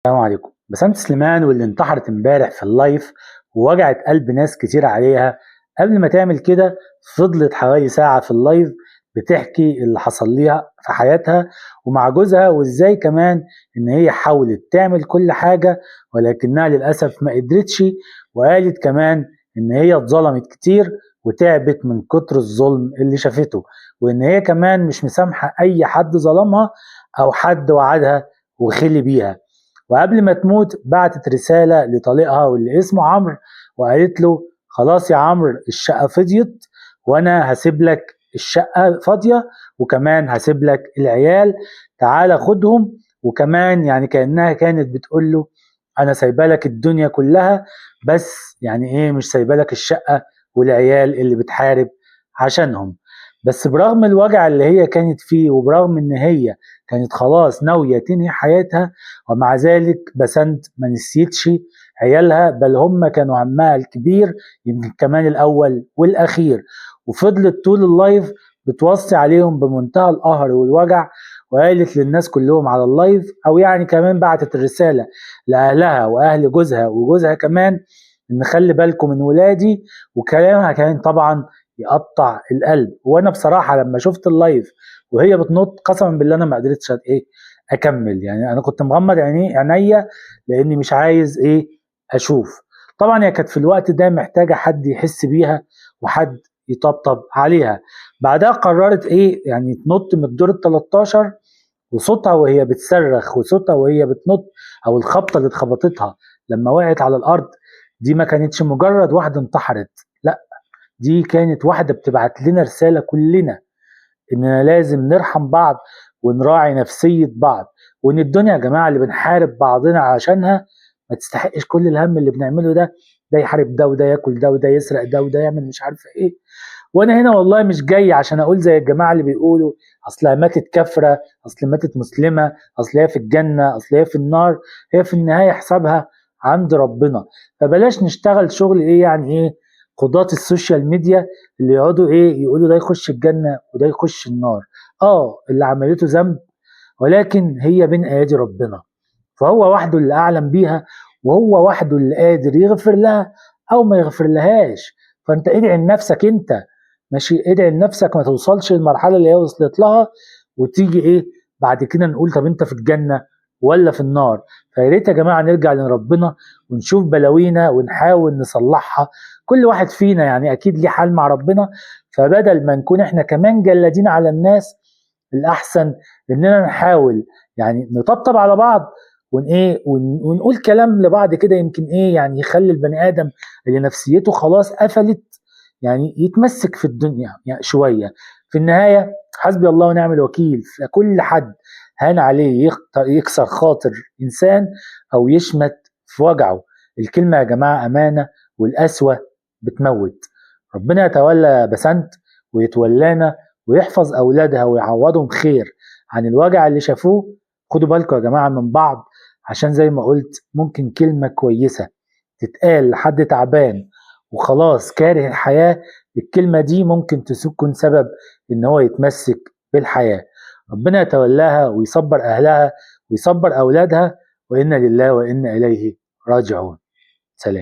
السلام عليكم. بسنت سليمان واللي انتحرت امبارح في ال live ووجعت قلب ناس كتير عليها. قبل ما تعمل كده فضلت حوالي ساعة في ال live بتحكي اللي حصل ليها في حياتها ومع جوزها، وازاي كمان ان هي حاولت تعمل كل حاجة ولكنها للأسف ما قدرتش، وقالت كمان ان هي اتظلمت كتير وتعبت من كتر الظلم اللي شافته، وان هي كمان مش مسامحة اي حد ظلمها او حد وعدها وخلي بيها. وقبل ما تموت بعتت رسالة لطليقها واللي اسمه عمرو وقالت له خلاص يا عمرو الشقة فضيت، وانا هسيب لك الشقة فاضية وكمان هسيب لك العيال، تعالى خدهم. وكمان يعني كأنها كانت بتقول له انا سايبه لك الدنيا كلها، بس يعني ايه مش سايبه لك الشقة والعيال اللي بتحارب عشانهم. بس برغم الوجع اللي هي كانت فيه وبرغم ان هي كانت خلاص ناوية تنهي حياتها، ومع ذلك بسنت ما نسيتش عيالها، بل هم كانوا عمها الكبير يمكن كمان الأول والأخير. وفضلت طول ال live بتوصي عليهم بمنتهى القهر والوجع، وقالت للناس كلهم على ال live، أو يعني كمان بعتت الرسالة لأهلها وأهل جوزها وجوزها كمان، إن خلي بالكم من ولادي. وكلامها كان طبعا يقطع القلب. وانا بصراحة لما شفت ال live وهي بتنط قسما بالله انا ما قدرتش ايه اكمل، يعني انا كنت مغمض عينيا لاني مش عايز ايه اشوف. طبعا هي كانت في الوقت ده محتاجه حد يحس بيها وحد يطبطب عليها. بعدها قررت ايه يعني تنط من الدور ال 13، وصوتها وهي بتصرخ وصوتها وهي بتنط او الخبطه اللي اتخبطتها لما وقعت على الارض دي ما كانتش مجرد واحدة انتحرت، لا دي كانت واحدة بتبعت لنا رسالة كلنا اننا لازم نرحم بعض ونراعي نفسية بعض، وان الدنيا يا جماعة اللي بنحارب بعضنا عشانها ما تستحقش كل الهم اللي بنعمله ده، ده يحارب ده وده ياكل ده وده يسرق ده وده يعمل مش عارف ايه. وانا هنا والله مش جاي عشان اقول زي الجماعة اللي بيقولوا اصلها ماتت كافرة، اصل ماتت مسلمة، اصل هي في الجنة، اصل هي في النار. هي في النهاية حسابها عند ربنا. فبلاش نشتغل شغل ايه يعني ايه قضاة ال social media اللي يقعدوا ايه يقولوا ده يخش الجنة وده يخش النار. اللي عملته ذنب، ولكن هي بين ايادي ربنا، فهو وحده اللي اعلم بيها، وهو وحده اللي قادر يغفر لها او ما يغفر لهاش. فانت ادعي لنفسك، انت ماشي، ادعي لنفسك ما توصلش للمرحلة اللي هي وصلت لها وتيجي ايه بعد كده نقول طب انت في الجنة ولا في النار. فيا ريت يا جماعة نرجع لربنا ونشوف بلاوينا ونحاول نصلحها. كل واحد فينا يعني اكيد ليه حال مع ربنا، فبدل ما نكون احنا كمان جلادين على الناس، الاحسن اننا نحاول يعني نطبطب على بعض ون ايه ونقول كلام لبعض كده يمكن ايه يعني يخلي البني ادم اللي نفسيته خلاص قفلت يعني يتمسك في الدنيا يعني شوية. في النهاية حسبي الله ونعم الوكيل في كل حد هان عليه يكسر خاطر انسان او يشمت في وجعه. الكلمة يا جماعة امانه، والقسوة بتموت. ربنا يتولى بسنت ويتولانا ويحفظ اولادها ويعوضهم خير عن الوجع اللي شافوه. خدوا بالكم يا جماعة من بعض، عشان زي ما قلت ممكن كلمة كويسة تتقال لحد تعبان وخلاص كاره الحياة، الكلمة دي ممكن تكون سبب ان هو يتمسك بالحياة. ربنا يتولاها ويصبر اهلها ويصبر اولادها، وانا لله وانا اليه راجعون. سلام.